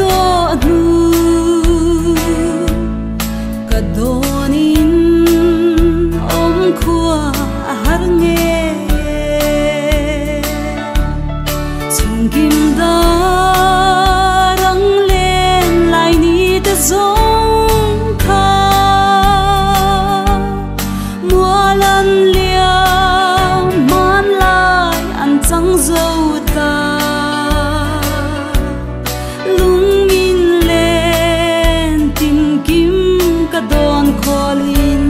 tawh hnu ka dawnin awm khua a har nge chhungkim darang len lai ni te zawng kha mualan liam man lai an chang zo ta lung min len tin kim ka don kholin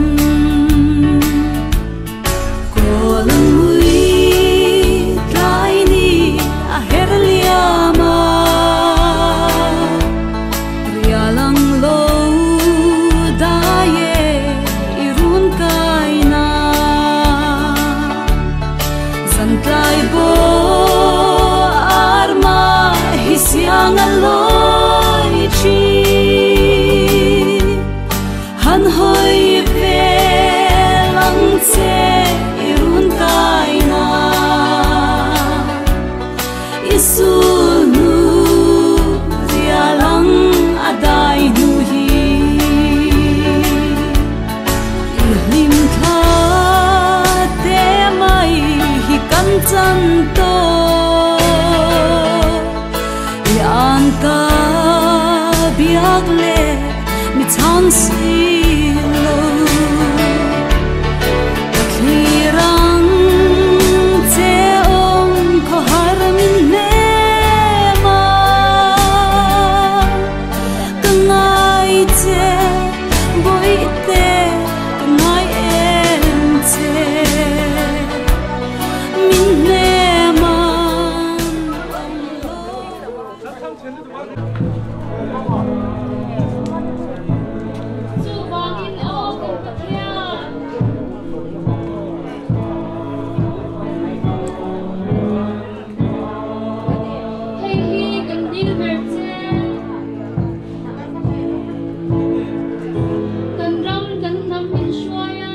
kolang mui tlai ni a her liama rialang lo daye irun kai na zan tlai bo arma hi siang aloi chi han hoi ve lang che irun kai na isu nu rialang adai nu hi lim tha te mai hi kan chan to yan ta biak le mi chang si lo thirang che ong kho har min ne ma ka ngai che boi te ka ngai em che min ne ma Chu wangin o kan Pathian hei hi kan dil ber che kan ram kan hnam min hruai a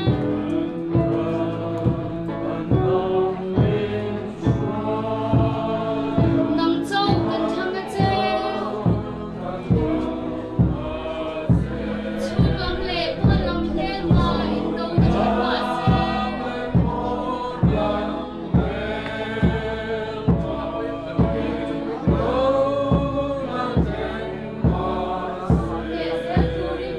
nang chauh kan thang a che chhung lam leh pawn lam hmel ma in do na thleng mah se. Leh zel turin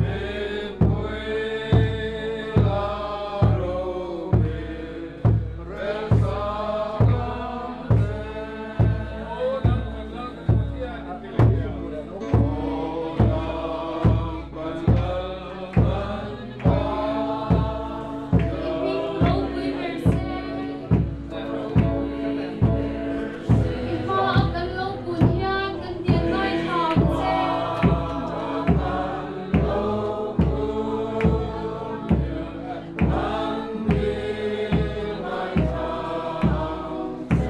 min pui la, ro min rel chhun che. I hming ropui ber se. I hma a kan lo kun hian kan dil ngai thla ang che.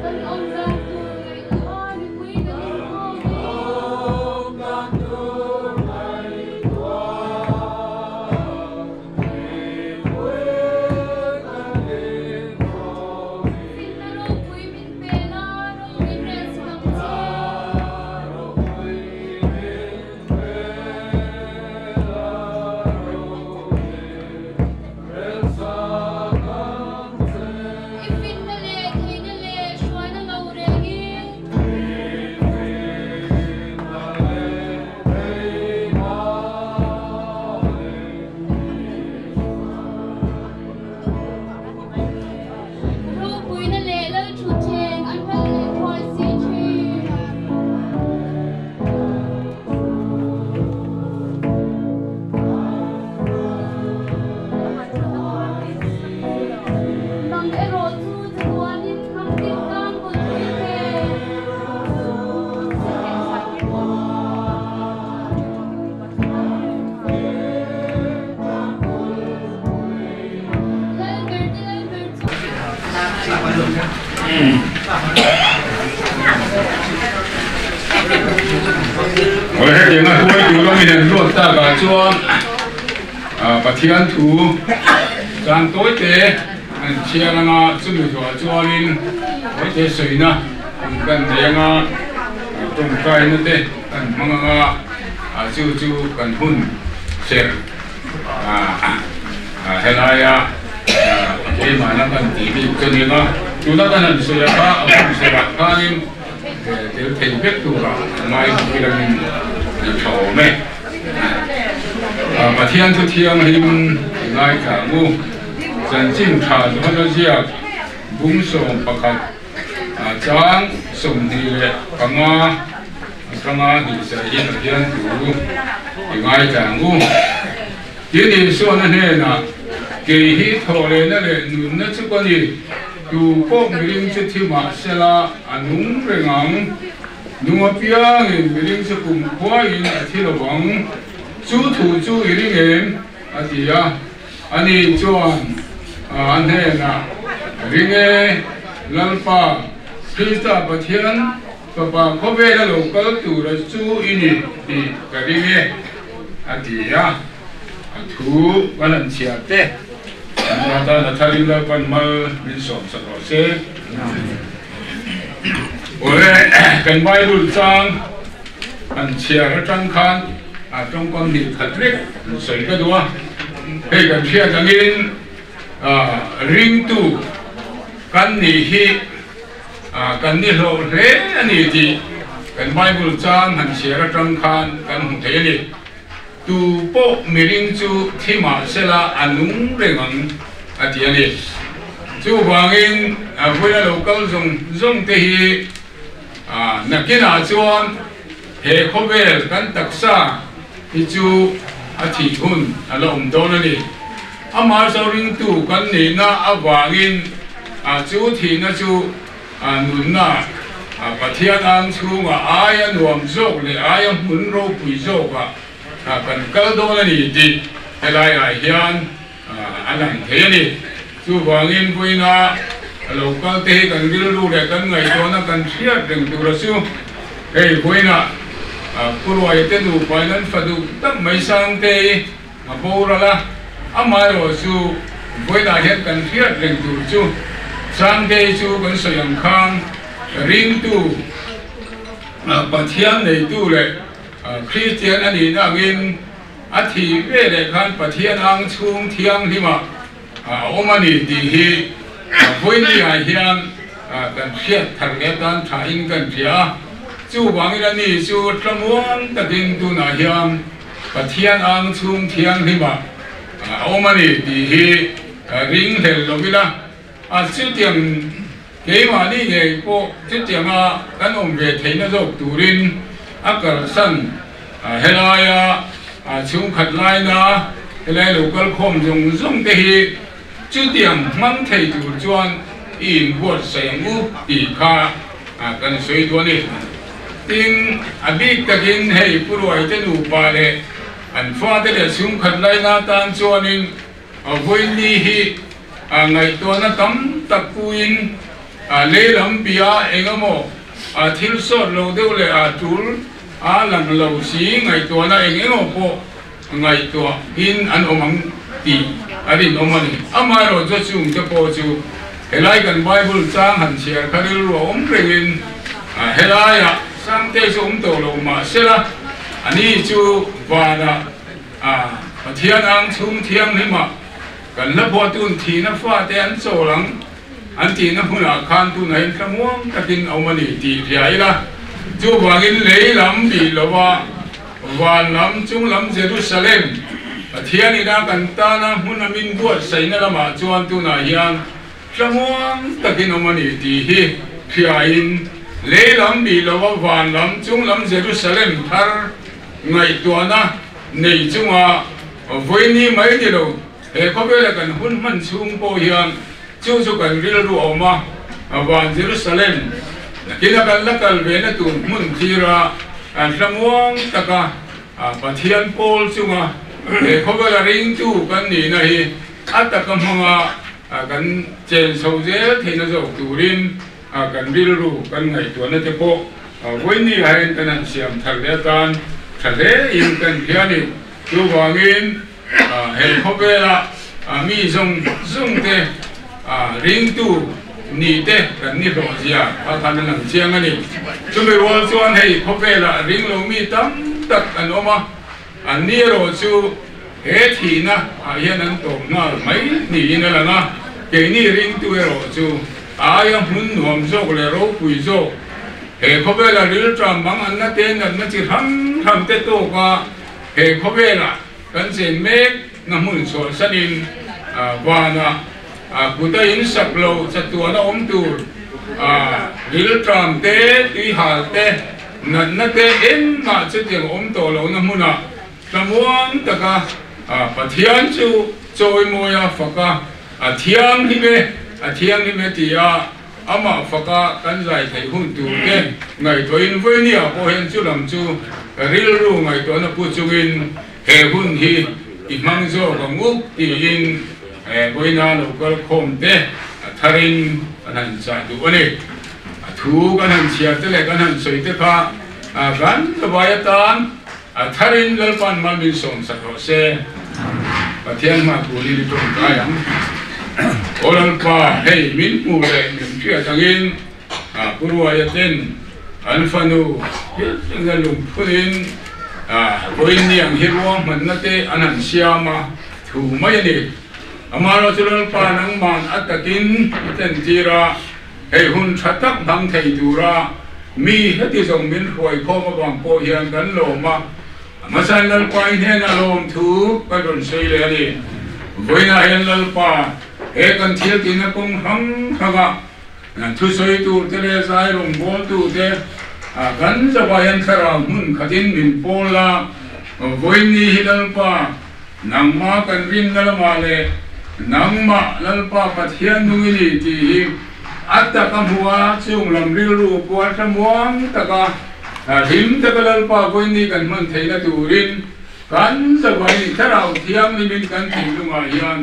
Kan awm dan tur ngaihtuah a mipui kan inkhawm e. Finna ropui min pe la, ro min rel sak ang che. I finna leh theihna leh hruaina lo rengin. Ropuina leh lal thutthleng an ral leh thuai si thin. Nang erawh chu chatuanin hnam tin tan kulhpui che. Lal ber te lal ber chu. Awle hetianga hruai tur awmin an ruat takah chuan Pathian thu chan tawi te an chhiar anga chumi zawhah chuanin te sawina hun kan nei anga, tawngtaina te kan hmang anga, chu chu kan hun serh helaia keimahna kan tih bik chu a ni anga, tuna kan han sawi a kha a hun serhah khanin tel thei vek tura ngai hmuh i tha awm e. Pathian thu thianghlim i ngaithla ang u. Chanchin tha chuan a ziak bung 11 chang 25 atanga hnih hi Pathian thu i ngaithla ang u. Tin, Isuan a hnenah, Kei hi thawhlehna leh nunna chu ka ni, tu pawh miring chu thi mah sela a nung reng ang. Nung apiangin miring chu kumkhuaiin a thi lo vang. Chu thu chu i ring em? a ti a. Ani chuan a hnenah, Ring e, Lalpa, Krista Pathian Fapa khawvela lo kal tura chu i ni tih ka ring e, a ti a. A thu kan han chhiar te, An tan a tharin Lalpan mal min sawmsak rawh se. Awle, kan Bible chang han chhiar atang khan a tawngkam hnih khat vek an sawi ka duh a. Hei kan hriat angin ringtu kan nih hi kan ni hlawh hle a ni tih kan Bible chang han chhiar atang khan kan hmu thei a ni. Tu pawh miring chu thi mah sela a nung reng ang a ti a ni. Chuvangin vawiina lo kal zawng zawng te hi nakinah chuan he khawvel kan taksa hi chu a thih hun a la awm dawn a ni. Amah zoringtu kan nihna avangin chu thihna chu Nunna Pathian ang chhungah aia nuam zawk leh aia hmun ropui zawkah kan kal dawn a ni tih helaiah hian a lang thei a ni. Chuvangin vawiina lo kal te hi kan rilru leh kan ngaihtuahna kan hriat reng tura chu hei vawiina Puruaia te nupain an fa duh tak mai Sangtei A boral a, amaherawh chu vawiinah hian kan hriat reng tur chu Sunday chu kan sawi ang khan ringtu Pathian neitu leh Kristian a nihna angin a thih ve leh khan Pathian ang chhung thianghlimah a awm a ni tih hi vawiinah hian kan hriat thar leh atan thain kan hria a, chuvangin a ni chu tlamuang takin tunah hian Pathian ang chhung thianghlimah a awm a ni tih hi ring hlel lo ila, a chutiang keimahni ngei pawh chutianga kan awm ve theihna zawk turin a kalsan helaia chhungkhat laina helai lo kal khawm zawng zawng te hi chutiang hmang thei tur chuan i inbuatsaih ang u tih kha kan sawi duh a ni. Tin, a bik takin hei Pu Ruaite nupa leh an fate leh chhungkhat laina tan chuanin vawiini hi ngaihtuahna tam tak puiin lei lam bia eng emaw thil sawt lo deuh leh a tul a lang lo si ngaihtuahna eng emaw pawh ngaihtuahin an awm ang tih a rinawm a ni. Amaherawh chu chungte pawh chu helai kan Bible chang han chhiar kha rilru a awm rengin helaiah Sangte chu awm tawh lo mahsela ani chu vanah Pathian ang chhung thianghlimah kan hla phuahtun thihna fate an chawl ang an tihna hmunah khan tunah hian thlamuang takin a awm a ni tih hria ila. Chuvangin lei lam bih lova Van lam chung lam Jerusalem, Pathian ina kan tana hmun a min buatsaihna lamah chuan tunah hian tlamuang takin awm a ni tih hi hriain lei lam bih lova van lam chung lam Jerusalem thar ngaihtuahna nei chunga vawiini mai ni lo he khawvela kan hun hman chhung pawh hian chu chu kan rilru a awm a, van Jerusalem nakina kan la kal ve na tur hmun thira kan hlamuang taka Pathian pawl chunga he khawvela ringtu kan nihna hi a taka hmanga kan chen chho zel theihna zawk turin kan rilru kan ngaihtuahna te pawh vawiini ah hian kan han siam thar leh atan tha hle in kan hria a ni. Chuvangin he khawvela mi zawng zawng te ringtu. Ni te kan ni hlawh zia kha khan a lang chiang a ni. Chumi rual chuan hei khawvelah ring lo mi tam tak an awm a, an ni erawh chu he thihna ah hian an tawp nghal mai niin a lang a, keini ringtu erawh chu a aia hmun nuam zawk leh ropui zawk he khawvela rilṭam mang anna te natna chi hrang hrang te tawka he khawvela kan chen mek na hmun chhuahsanin vanah Kut a in sak lo chatuan a awm tur rilṭam te, tuihal te, natna te engmah chutiang awm tawh lohna hmunah tlamuan taka Pathian chu chawimawia faka a thianghlim e, a thianghlim e tia amah faka kan zai theih hun tur te ngaihtuahin vawinia pawh hian chu lam chu rilru ngaihtuahna pu chungin He hun hi i hmang zawk ang u tiin vawiina lo kal khawm te a tharin kan han chah duh a ni. A thu kan han chhiar te leh kan han sawi te kha kan lovai atan a tharin Lalpan mal min sawm sak rawh se. Pathian hma turin i tawngtai ang. Aw Lalpa, hei min hmuh leh min hriat angin Pu Ruaia ten an fanu hrilhna lungphunin vawiin ang hi ruahmanna te an han siam a, thu mai a ni. Amaherawhchu Lalpa nangman a takin i tlentir a, hei hun tha tak hmang thei tura mi heti zawng min hruai khawm avang pawh hian kan lawm a, hmasain Lalpa i hnenah lawmthu kan rawn sawi leh a ni. Vawiinah hian Lalpa he kan thil tihna kawng hrang hrangah Thusawi turte leh zai rawngbawltute kan zavah hian thlarau hmun khatin min pawl a, Vawiinni hi Lalpa, nangmah kan rinna lamah leh nangmah Lalpa Pathian nung i ni tih hi a tak a hmu a, chung lam rilru pual thlamuang taka hlim taka Lalpa vawiinni kan hman theihna turin kan zavahin thlarau thianghlimin kan thinlungah hian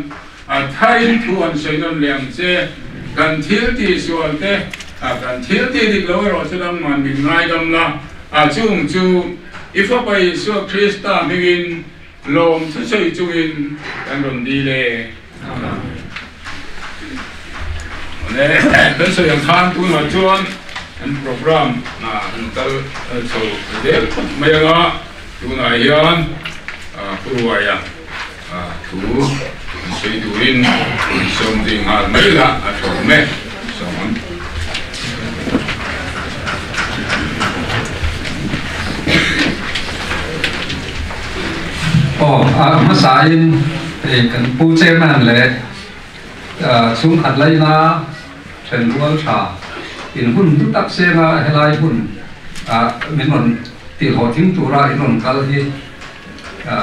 A thain thu an sawi nawn leh ang che. Kan thil tih sual te, kan thil tih dik lo erawh chu nangman min ngaidam la. A chung chu i Fapa Isua Krista hmingin lawm thusawi chungin kan rawn dil e. Awle, kan sawi ang khan tunah chuan kan program an kal chho zel khawp mai anga tunah hian Pu Ruaia Thu an sawi turin an sawm zui nghal mai la a tha awm e, sawm ang. Aw, a hmasain hei kan pu chairman leh chhungkhat laina thenrual tha in hun hlu tak senga helai hun min rawn tihhlawhtling tura in rawn kal hi A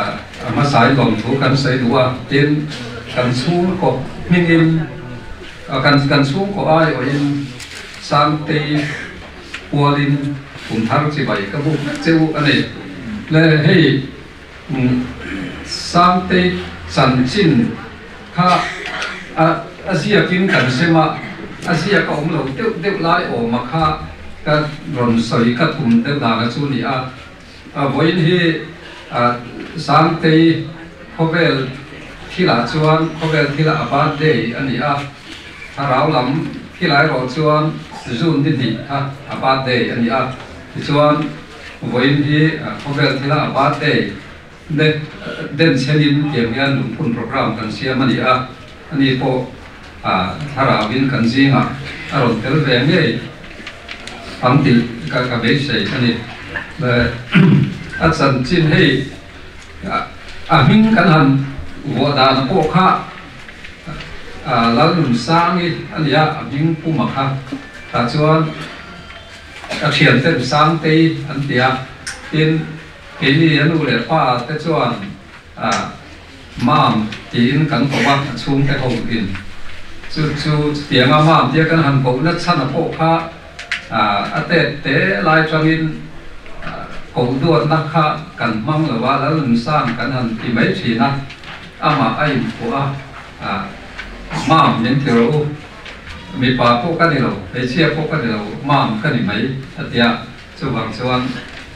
hmasa i lawmthu kan sawi duh a, tin, kan chhungkaw hmingin, kan kan chhungkaw aiawhin Sangtei pualin kum thar chibai ka buk vek che u a ni. Le hei Sangtei chanchin kha a a ziakin kan sem a, a ziak a awm lo deuh deuh lai awma kha ka rawn sawi ka tum deuh dana chu ni a. Vawiin hi Sangtei khawvel thilah chuan khawvel thila a birthday a ni a, thlarau lam thilah erawh chuan June ni hnih kha a birthday a ni a. Tichuan vawiin hi khawvel thila a birthday den chhenin tiang hian lungphun program kan siam a ni a, ani pawh thlarauin kan zingah a rawn tel ve ngei ang tih ka beisei a ni. A chanchin hei a hming kan han vuah dan pawh kha Lalnunsangi a ni a, a hming puma kha tah chuan a thianten Sangtei an ti a, tin keini a nu leh pa te chuan Mam tiin kan ko a, a chhungte ho in. Chu chu chutianga mam tia kan han kohna chhan a pawh kha a tet te lai tangin koh duatna kha kan hmang lo a, Lalnunsang kan han ti mai thin a, amah a inphuah a, Mam min ti rawh u, mipa pawh ka ni lo, hmeichhia pawh ka ni lo, mam ka ni mai a ti a. Chuvang chuan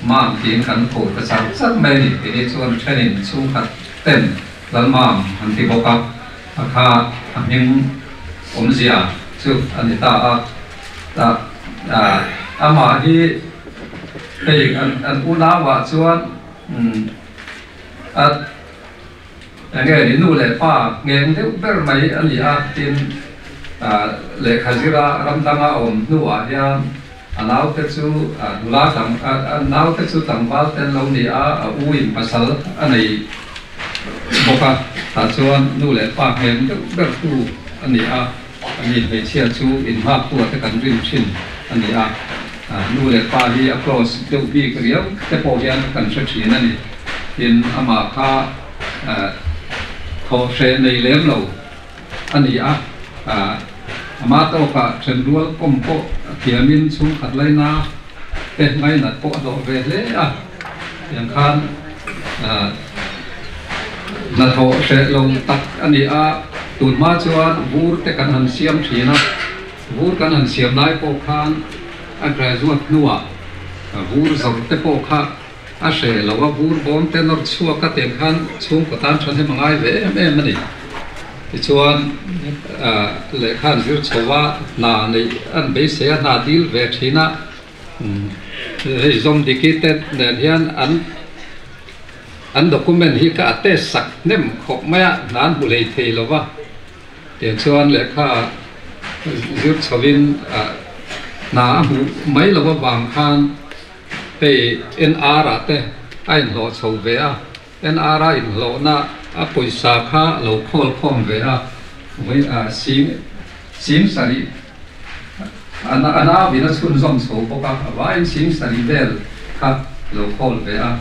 mam tiin kan ko ta char char mai a ni tih hi chuan thenin chhungkhat ten Lalmam an ti bawk a, a kha a hming awmzia chu a ni ta a. Tah amah hi hei an unauah chuan a enge ni nu leh pa ngheng deuh ber mai a ni a, tin lehkha zira ram danga a awm hnuah hian a naute chu nula tlang a naute chu tlangval te an lo ni a, a u in pasal a nei bawk a, tah chuan nu leh pa ngheng deuh ber tu a ni a. Ani hmeichhia chu inhngaktu te kan rin thin a ni a, nu leh pa hi a close deuh bik riau te pawh hian kan hre thin a ni. Tin, amah kha thawh hreh nei lem lo a ni a, ama tawkah thenrual kawm pawh a thiamin chhungkhat laina te ngainat pawh a hlawh ve hle a, tiang khan Hnathawh hreh lo tak a ni a, tun hma chuan vur te kan han siam thin a, vur kan han siam lai pawh khan a graduate hnuah vur zawrh te pawh kha a hreh lo a, vur bawm te nawr chhuak a tiang khan chhungkaw tan thahnem a ngai ve em em a ni. Tichuan lehkha an zir chho a, hna neih an beisei a, hna dil ve thin a. Hei zawm diki te nen hian an an document hi ka attest sak hnem khawp mai a, hna an hmu hlei thei lo va, tiang chuan lehkha zir chhovin hna a hmuh mai lo avang khan hei NR ah te a inhlawh chho ve a, NR a inhlawhna a pawisa kha lo khawl khawm ve a, vawi sing sing sarih. A nauin a chhunzawm chho bawk a, a vaiin sing sarih vel kha lo khawl ve a,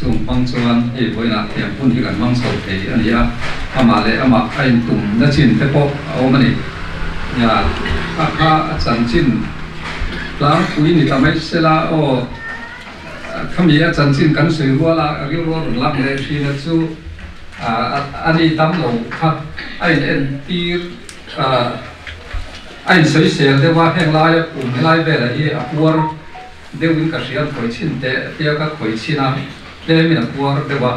chung hmang chuan hei vawiinah thiam hun hi kan hmang chho thei a ni a, amah leh amah a intum na chin te pawh a awm a ni. Nia, a kha a chanchin tlangpui ni ta mai sela aw, khami a chanchin kan sawi rual a, rilru a rawn lak leh thin a chu a ni dam lo kha a in entir A insawisel deuh a, heng laia kum helai velah hi a puar deuhin ka hria, an khawi chhin teh tia ka khawi chhin a, tlemin a puar deuh a,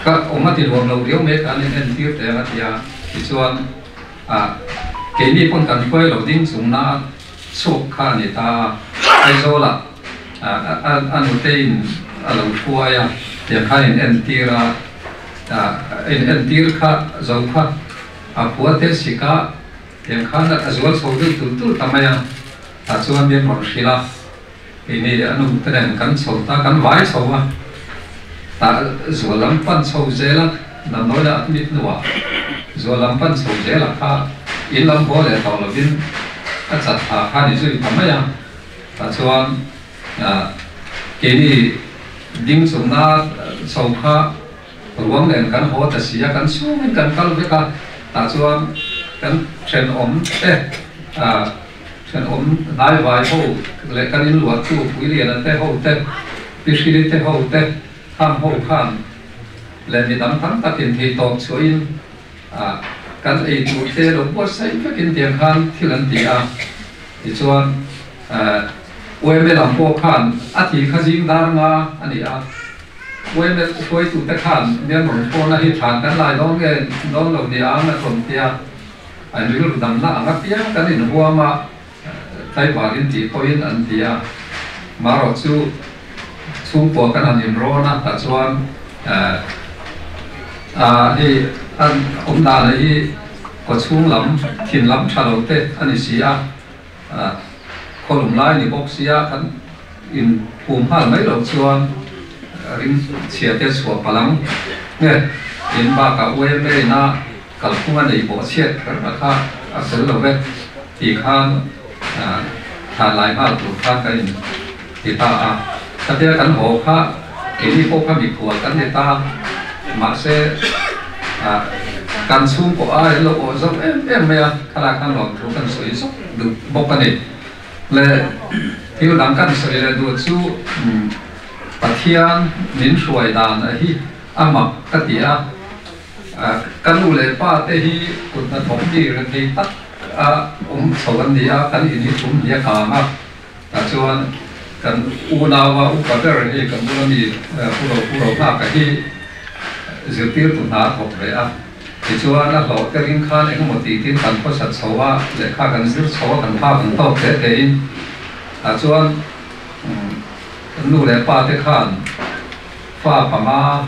ka awm a ti nuam lo riau mai ka an in entir teh ang a ti a, tichuan keini pawn kan hruai lo ding chung na chhuak kha a ni ta a, Aizawlah a nuteiin a lo hruai a, tiang khan in entir a, in entir kha zo kha. A khua te sik a, tiang khan a zual chho deuh tulh tulh ta mai a, tah chuan min rawn hrilh a, keini a nu te nen kan chho ta, kan vai chho a, tah zual lam pan chho zel a, damdawi lah a mit hnuah zual lam pan chho zel a kha in lam haw leh tawh lovin a chat tha kha ni zui ta mai a, tah chuan keini ding chungna chho kha. Ruang nen kan haw ta si a, kan chhungin kan kal vek a, tah chuan kan thenawm te, thenawm hnaivai ho leh kan inluahtu Puiliana te ho te, Pi Hrili te ho te, khang ho khan leh mi dang tam takin thei tawp chhuahin kan ei tur te lo buatsaih vekin tiang khan thil an ti a, tichuan UML ang pawh khan a thi kha zing dar nga a ni a. UML hruaitute khan Myanmar pawna hi thlan kan lai dawn nge dawn lo ni ang a rawn ti a, an rilru damna ang apiang kan inhuam a, tlaivarin tih pawhin an ti a. Marawh chu chhungkua kan han inrawn a, tah chuan hei an awm dan hi kawchhung lam, thin lam tha lo te a ni si a. Khawlum lai ni bawk sia kan in phum nghal mai loh chuan ring chhia te chhuah palh ang nge in bakah UMA ina kalphung a nei pawh chhiat kher na kha a fel lo ve tih khan thlan lai nghal tur khan kan in ti ta a. Khatia kan haw kha keini pawh kha mikhual kan ni ta mahse kan chhungkaw ai an lo awh zauh em em mai a, khalai khan lawmthu kan sawi zawk duh bawk a ni. Le thil dang kan sawi leh duh chu Pathian min hruai dan a hi a mak ka ti a, ka nu leh pa te hi kut hnathawk mi rethei tak a awm chho an ni a, kan in hi thum hnih a kang a. Tah chuan kan unaua upa ber hi kan bula mi Pu Ro Pu Ro Nghaka hi zirtirtu hna a thawk ve a. Tichuan a hlawh te ring khan engemaw tih tin kan khawsa chho a, lehkha kan zir chho a, kan phak ang tawk hle te in ah chuan kan nu leh pa te khan fa panga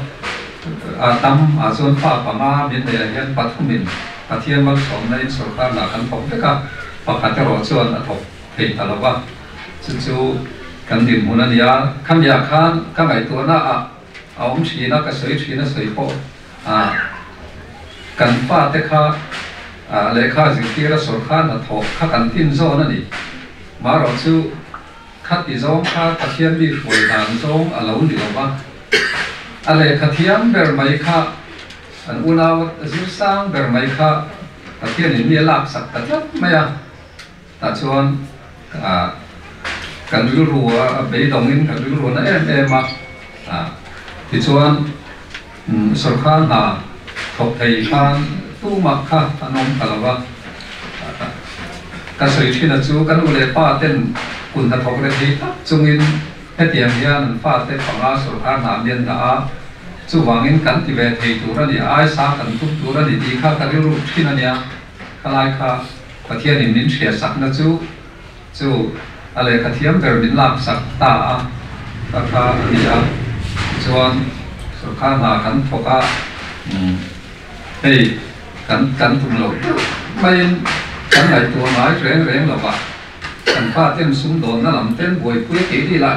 a tam ah chuan fa panga min nei ah hian pathum in Pathian malsawmna in sorkar lah kan thawk vek a, pakhat erawh chuan a thawk thei ta lo va, chu chu kan dinhmun a ni a, khamiah khan ka ngaihtuahna ah a awm thin a, ka sawi thin a sawi pawh a, kan fate kha lehkha zirtir a sorkar hnathawh kha kan tin zawn a ni. Marawh chu khati zawng kha Pathian mi hruai dan zawng a lo ni lo va, a lehkha thiam ber mai kha an unau zir sang ber mai kha Pathianin mi a laksak ta tlat mai a. Tah chuan kan rilru a beidawngin kan rilru na em em a, tichuan sorkar hna thawk thei khan tumah kha an awm ta lo va. Ka sawi thin a chu ka nu leh pa ten kun hnathawk reh thei tak chungin hetiang hian an fate panga sorkar hna an lian dah a, chuvangin kan ti ve thei tur a ni, aisa kan tum tur a ni tih kha ka rilru thin a nia. Khalai kha Pathianin min hriatsakna chu chu a lehkha thiam ber min laksak ta a, kha kha a ni a. Tichuan sorkar hna kan thawk a, hei kan kan tum loh deuh maiin kan ngaihtuah ngai reng reng lo va, kan faten sumdawnna lam ten buaipui a tih dil a,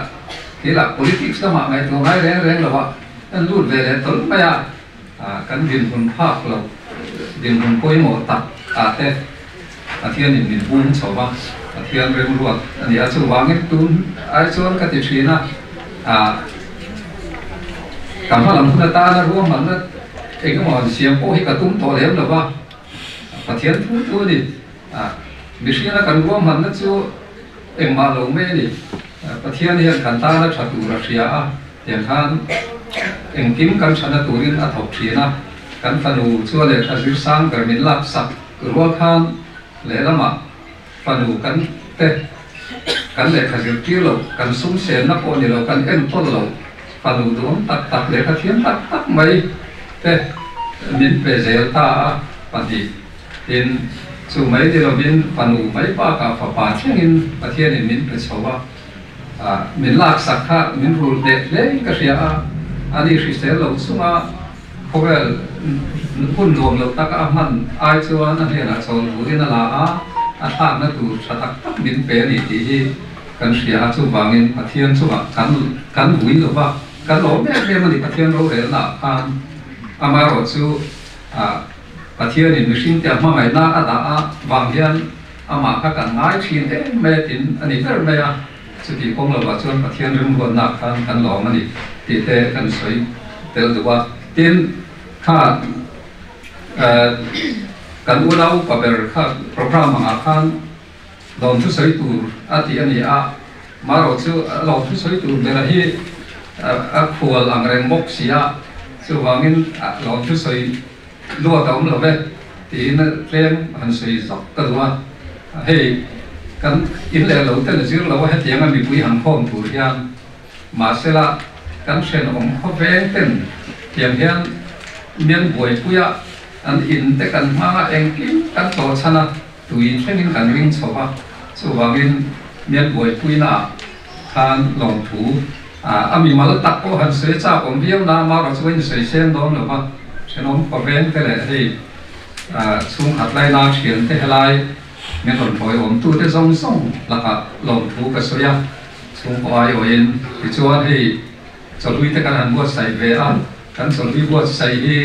kei lah politics lamah ngaihtuah ngai reng reng lo va, kan lut ve leh tawlh mai a. Kan dinhmun phak loh, dinhmun pawimawh tak ah te Pathianin min hung chho va, Pathian remruat a ni a, chuvangin tun ai chuan ka ti thin a, ka hmalam hun atana ruahmanna eng emaw han siam pawh hi ka tum tawh lem lo va, Pathian thu thu a ni. Mihringa kan ruahmanna chu engmah lo mai a ni, Pathian hian kan tana tha tur a hria a. Tiang khan engkim kan thana turin a thawk thin a, kan fanu chu a lehkha zir sang ber min lak sak rual khan lehlamah fanu kan te kan lehkha zir tir loh, kan sum senna pawh ni lo, kan enkawl loh fanu duhawm tak tak lehkha thiam tak tak mai te min pe zel ta a pahnih. Tin, chu mai ni lovin fanu mai bakah fapa thlengin Pathianin min pe chho a. Min laksak kha min rul hneh hle ka hria a, ani hrisel lo chunga khawvel hun nuam lo taka a hman ai chuan a hnenah chawl turin a la a, a thlakna tur tha tak tak min pe a ni tih hi kan hria a, chuvangin Pathian chungah kan kan vui lo va, kan lawm em em a ni Pathian rorelnaah khan. Amaherawh chu Pathianin mihringte a hmangaihna a dah a vang hian Amah kha kan ngai thin em mai a tin a ni ber mai a, chutih kawng lovah chuan Pathian rimruatnak khan kan lawm a ni tih te kan sawi tel duh a. Tin, kha kan unau upa ber kha program angah khan lawm thusawi tur a tih a ni a, marawh chu lawm thusawi tur bera hi a khual ang reng bawk si a, chuvangin lawm thusawi Luat a awm lo ve tiin tlem han sawi zak ka duh a, hei kan in leh lo ten zir lo a hetianga mipui han khawm tur hian mahsela kan thenawm khawveng ten tiang hian mian buaipui a an in te kan hmang a engkim kan tawh chhan a tui thlengin kan ring chho va chuvangin mian buaipuina ah khan lawmthu A mimal tak pawh han sawi chak awm viau na, amaherawh chu a insawi seng dawn lo va, thenawm khawveng te leh hei chhungkhat laina thian te helai min rawn hawi awmtu te zawng zawng lakah lawmthu ka sawi a, chhungkaw aiawhin tichuan hei chawhlui te kan han buatsaih ve a, kan chawhlui buatsaih hi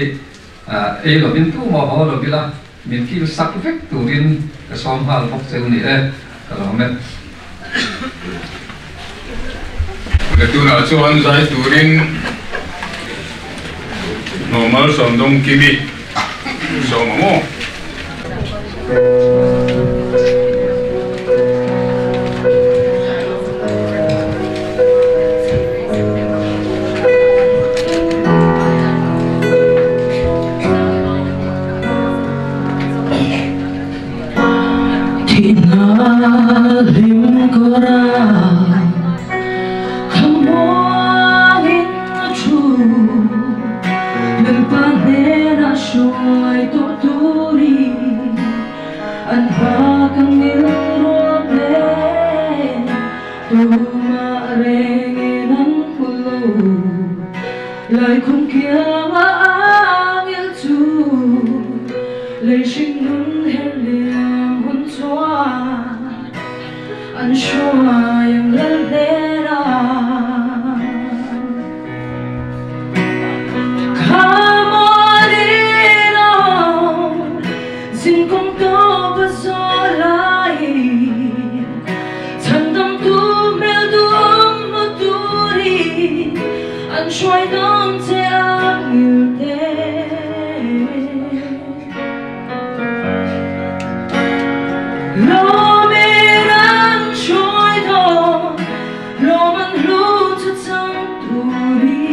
ei lovin tumah haw lo ila min kil sak vek turin ka sawm nghal bawk cheu ni e, ka lawm e. Tunah chuan zai turin Normal Sawmdawng Kimi sawm ang aw. Lai khum kianga angel chu Lấy sinh nun her liam hun chuan An hruai ang lal hnena Come on in on Zin kong to pa zo lai Chan dam tu mel du om mo tu ri An shuai don che ang il te Lo me ran shuai do Lo man lu chu chang tu ri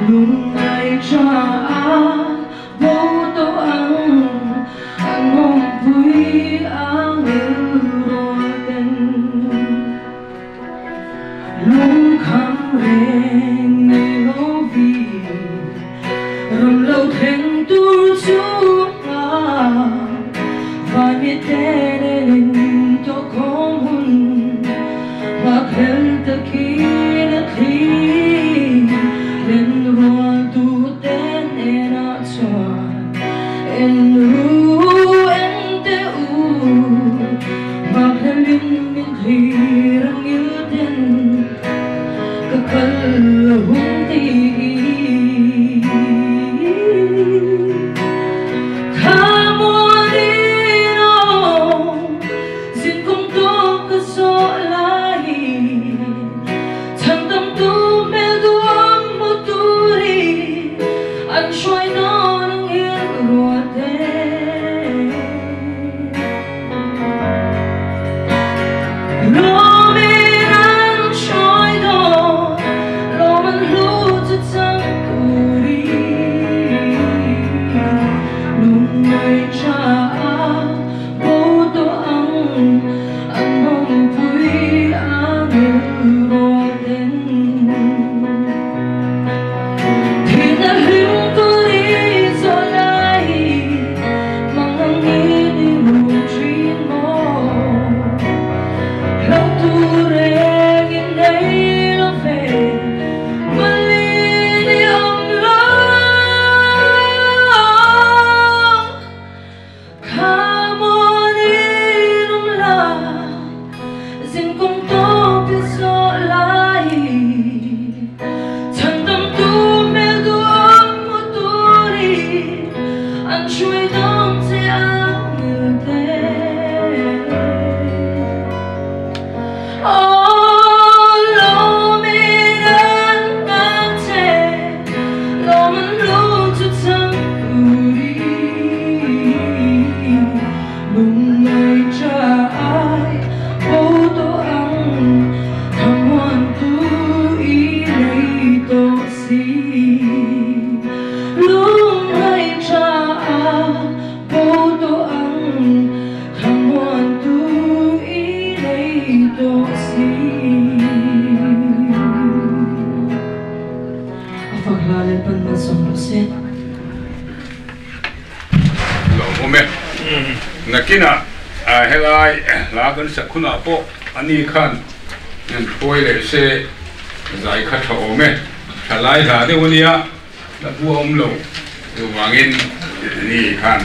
Lung ngai cha a bo to ang An mong pui ang il ro ten Lung kham reng nei lo vi Ram lo theng tur chu nga Vai mi te nên to khom hun Mặc hel ta khi na thi Lên ruan tu ten en a chuan En ru en te u Mặc hel linh min thi rang il ten Ka kal hung ti Come on in on Xin kong to ka zo lai Chan tam tu mel du om mo tu ri An shuai non ang il rua te Lo me ran shuai do Lo man lu chu chang tu ri Lung ngai cha a bo to ang An mong pui ang il ro ten Thiên na hlim tu ri zo lai Mang ang ini ru trin mo Lo tu reng in nei lo ve Mali ni om lo Come on in om la Xin kong to pi zo lai Chan tam tu mel du om mo tu ri An shui dong che ang il te Oh, lo mi ran ngang che Lo man lu chu chang tu ri Lung ngai cha ai bo to ang Tham hoan tu i nei to si Lung ngai cha a bo to ang Tham hoan tu i nei to si A phak la le pan man som lo se Lo mo me nakina a helai la kan sakhuna po ani khan nan phoi le se zai kha tha o me thalai la de wonia la bu om lo tu wangin ni khan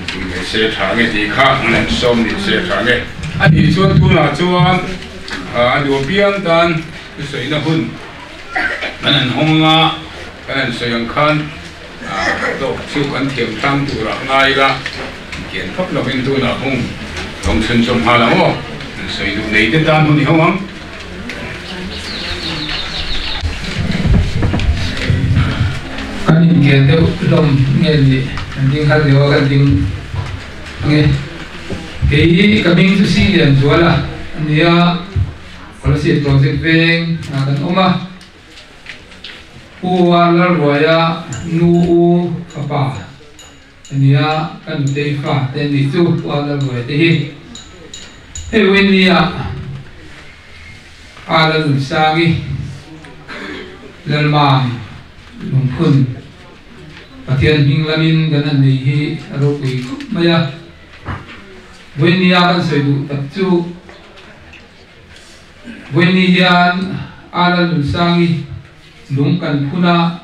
tu me se tha nge ti kha nan som ni se tha nge ani chuan tu na chuan a du piang tan tu sei na hun kan an honga kan an soyang khan to chu kan thiam tang tu ra ngai la kian phap lo in tu na hung long chun som ha la mo sei du nei te tan hun ni hong Kan in kian deuh lom nge ni an ding har leo kan ding nge kei ka ming chu si lian zuala ania policy project veng na kan oma u wa la roya nu u papa ania kan te fa te ni chu wa la roya te hi he wen nia a la lu sangi lalma lung phun pathian hing lamin kan an nei hi ro pui khup maya wen nia kan soi du tak chu wen ni hian A Lalnunsangi lung kan phun a,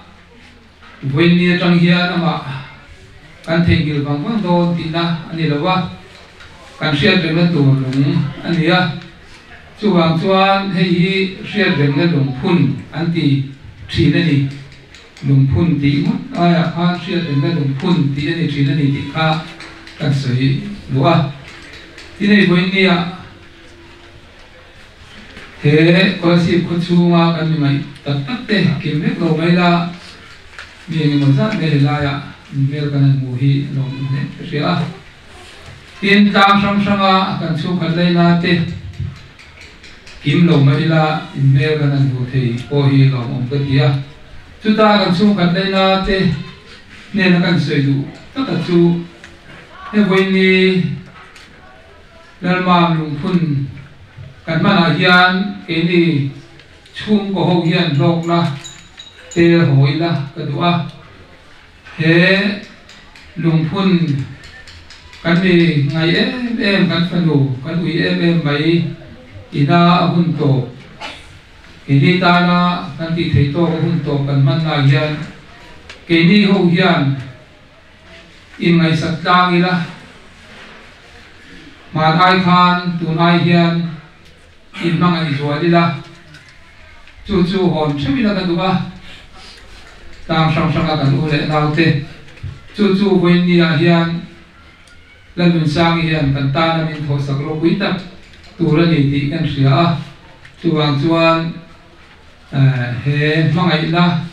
vawiin ni atang hian amah kan theihnghilh vang vang dawn tihna a ni lo a, kan hriat rengna tur lung a ni a. Chuvang chuan hei hi hriat rengna lungphun an ti thin a ni. Lungphun tih ngawt aiah khan hriat rengna lungphun tih a ni thin a ni tih kha kan sawi duh a. Tin hei vawiin nia he Kolasib khaw chhunga kan mi ngaih tak tak te kim vek lo mai la, mi engemaw zat mai helaiah inhmel kan han hmu hi a lawmawm hle ka hria a. Tin, tlang hrang hranga kan chhungkhat laina te kim lo mah ila inhmel kan han hmuh thei pawh hi lawmawm ka ti a. Chuta kan chhungkhat laina te hnena kan sawi duh taka chu he vawiini Lalmam lungphun kan hmanah hian keini chhungkaw ho hian hlawkna tel haw ila ka duh a. He lungphun kan mi ngai em em, kan fanu kan ui em em mai ina a hun tawp, keini tana kan tih theih tawk a hun tawp kan hman lai hian keini ho hian inngaihsak tlang ila, hman ai khan tun ai hian inhmangaih zual ila, chu chu hawn theuh ila ka duh a, tlang hrang hranga kan u leh naute, chu chu vawiinniah hian Lalnunsangi hian kan tana min thawhsak ropui tak tur a ni tih kan hria a, chuvang chuan he hmangaihna,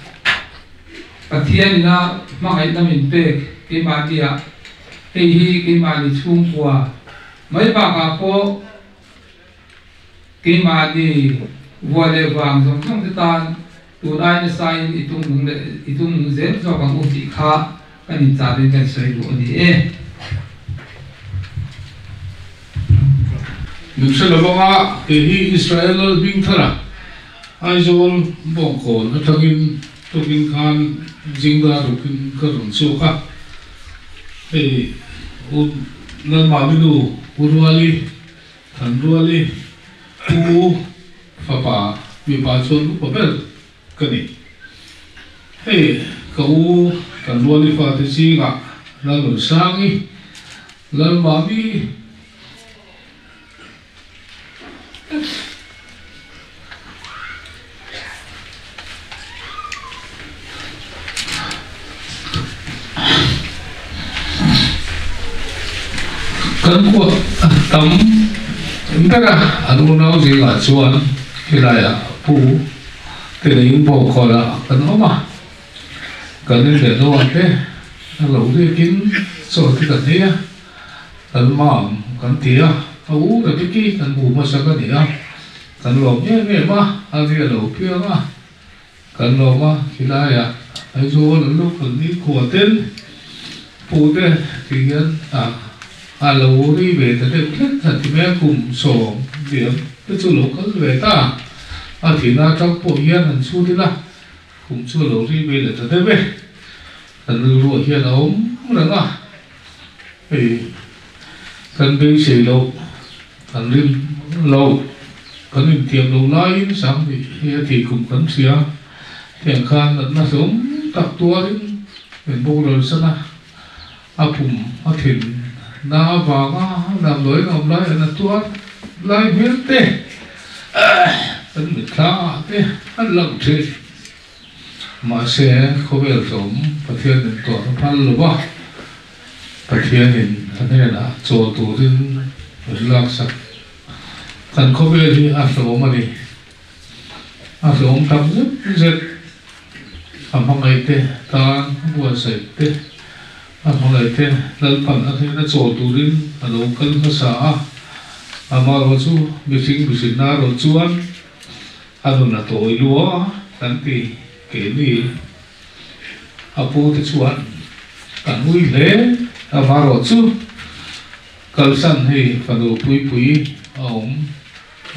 Pathianina hmangaihna min pek keimahniah, hei hi keimahni chhungkua mai bakah pawh, Keimahni vua leh vang zawng zawng te tan tun ai nasa in i tung nung leh i tung nung zel zawk ang u tih kha kan inchah in kan sawi duh a ni e. Min hre lo anga kei hi Israel lal hming thara Aizawl bawngkawn atangin tukin khan zingdar rukin ka rawn chhuak a, hei u Lalmaminu U Ruali Thanruali pu fapa mipa chuan upa ber ka ni. Hei ka u Thanruali fate zingah Lalnunsangi, Lalmami, Kan kuah tam ber a, an unau zingah chuan helaiah pu te neiin bawk kawlah kan awm a, kan inleh hnuah te a lo biakin chaw te kan ei a. Kan mam kan ti a, a u Rebeki kan hmu hmasa ka ni a, kan lawm em em a, a ri a lo piang a, kan lawm a, khilaiah Aizawl an lo kal ni khua ten pu te ti hian a a lo ri ve ta deuh tlat a ti mai a, kum sawm diam te chu lo kal ve ta, a thihna atang pawh hian han chhut ila kum chu a lo ri ve leh ta deuh e, kan rilruah hian a awm reng a. Hei kan beisei loh, kan rim loh, kan intiam loh laiin Sangni hi a tih kum kan hria. Tiang khan natna hlawm tak tuarin min bawk ralsan a, a pum a thin na avanga damdawiin a awm lai a na tuar lai hmel te kan mitthla ah te an lang thin. Mahse, khawvel tlawm Pathianin tuah a phal lo va, Pathianin a hnenah chawl turin min laksak. Kan khawvel hi a hlawm a ni. A hlawm tak zet zet. A hmangaihte tan a buatsaih te, a hmangaihte Lalpan a hnena chawl turin a lo kal hmasa a. Amaherawhchu chu mihring mihrinna erawh chuan A nun a tawi lua kan ti keini a pu te chuan kan ui hle a marawh chu kalsan hei fanu puipui a awm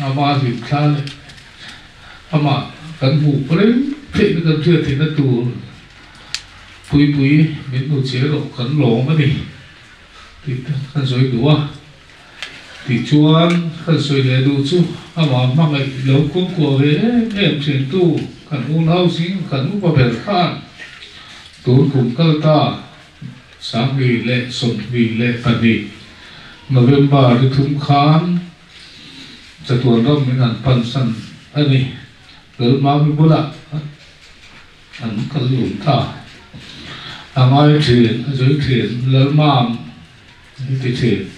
ama hlimthla leh amah kan hmuh reng theihna kan hriat theihna tur puipui min hnu che erawh kan lawm a ni tih te kan sawi duh a. Tichuan kan sawi leh duh chu amah hmangaih lo kawngkuah ve em em thintu kan unau zing kan upa ber khan tun kum kal ta 2022 November ni thum khan chatuan ram min han pansan a ni. Lalmami bulah an kal lun ta. A ngai thin, a zui thin, Lalmam hi ti thin.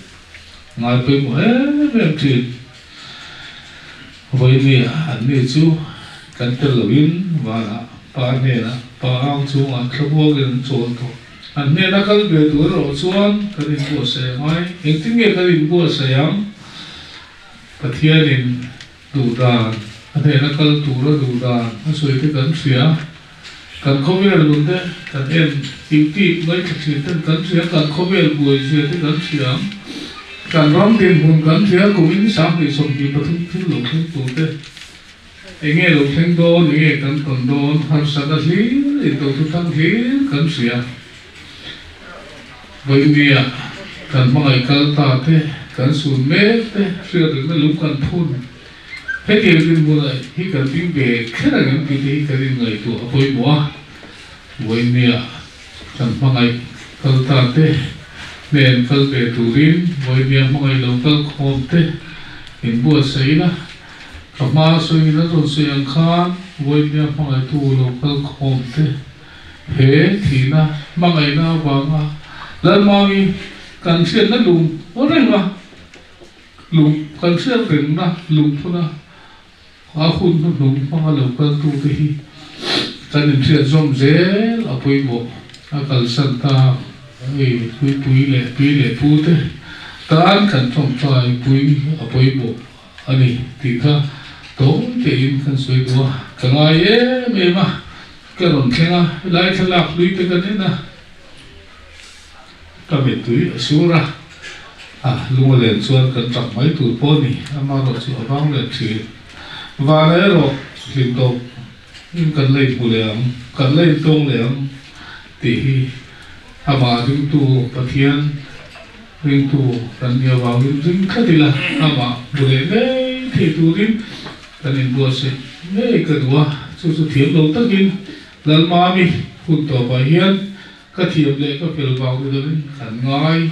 Ngai pawimawh em em thin. Vawinia an ni chu kan tel loin vanah pa hnenah pa ang chungah thlamuangin an chawl tawh. An hnena kal ve tur erawh chuan kan inbuatsaih a ngai. Engtin nge kan inbuatsaih ang? Pathianin duhdan, a hnena kal tura duhdan a sawi te kan hria. Kan khawvel nun te kan en tih ngaithla thin ten kan hria, kan khawvel buai zia te kan hria ang. Kan ram dinhmun kan hria, kumin 2023 thil lo thleng tur te enge lo thleng dawn, enge kan tawn dawn, harsatna hlir, intohtu thang hlir kan hria. Vawinia kan hmangaih kal ta te, kan sun mek te, hriat rengna lung kan phun. Hetiang dinhmunah hi kan ding ve kher ang em tih te hi kan inngaihtuah a pawimawh a. Vawinia kan hmangaih kal ta te hnen kal ve turin vawinia hmangaih lo kal khawm te inbuatsaih ila, ka hma sawiin a rawn sawi ang khan vawinia hmangaihtu lo kal khawm te he thihna hmangaihna avanga Lalmami kan hriatna lung reng a, lung kan hriat rengna lungphuna a hun hnuhnung hmanga lo kaltu te hi kan inhriat zawm zel a pawimawh. A kalsan ta hei puipui leh pi leh pu te tan kan tawngtai pui a pawimawh a ni tih kha tawi tein kan sawi duh a. Ka ngai em em a, ka rawn thleng a, helai thlalak hlui te kan en a, ka mittui a sur a, a lunga len chuan kan tap mai tur pawh a ni. Amaherawh chu a vang leh thin. Vana erawh hlim tawp in kan la inhmu leh ang, kan la intawng leh ang tih hi amah ringtu Pathian ringtu kan nih avangin ring tlat ila, amah hmu leh ngei thei turin kan inbuatsaih ngei ka duh a. Chu chu thiam lo takin Lalmami hun tawpah hian ka thiam leh ka fel vang ni lovin kan ngai,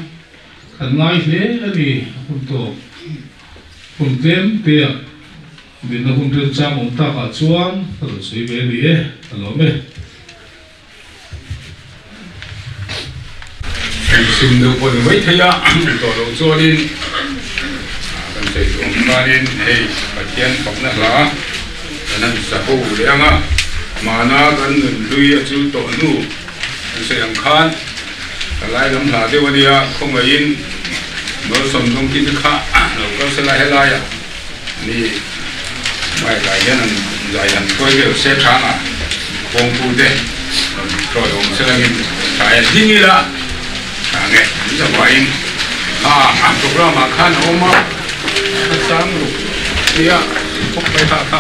kan ngai hle a ni. Hun tawp hun tlem te ah dinna hun remchang awm takah chuan ka rawn sawi ve a ni e, ka lawm e. Kan sim deuh pawh ni mai thei a, tawh loh chuanin kan sawi duh ang khanin hei Pathian fakna hla kan han sa ho leh ang a, mahna kan nun hlui a chul tawh hnu kan sawi ang khan ka lai lam hla deuh a nia, khawngaihin Malsawm zawng ki te kha lo kal se la helaiah ni mic ah hian an zai han tuai vel se thang a, kawngpu te rawn tawi awm se langin tha en ding ila tha nge an zavaiin a a program ah khan a awm a, a chang ruk nia khawp mai kha kha.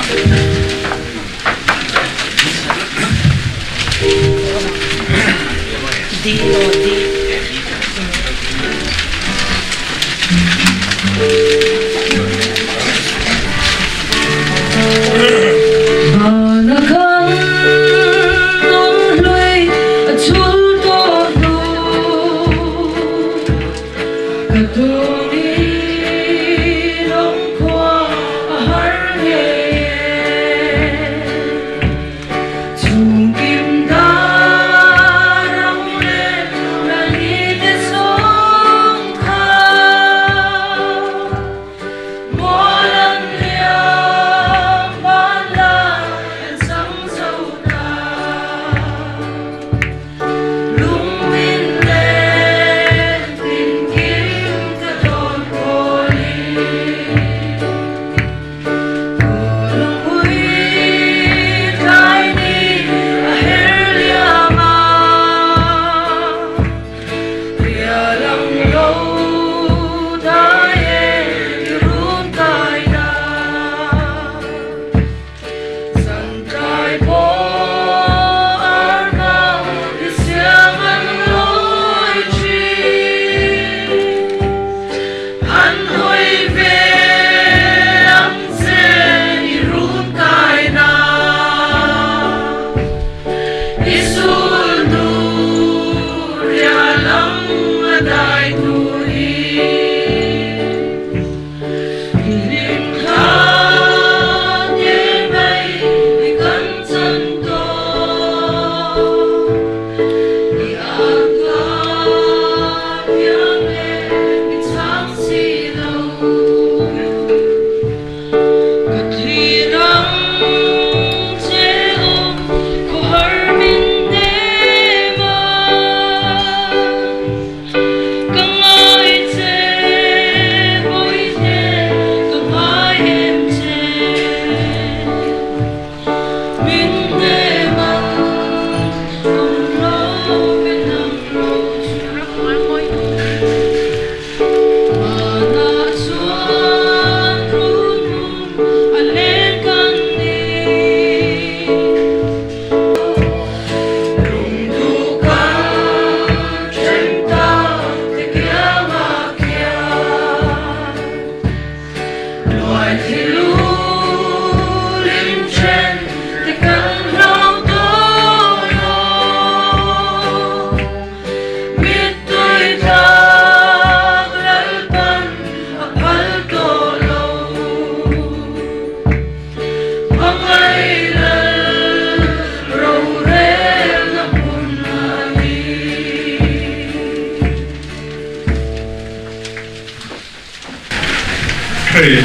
Hei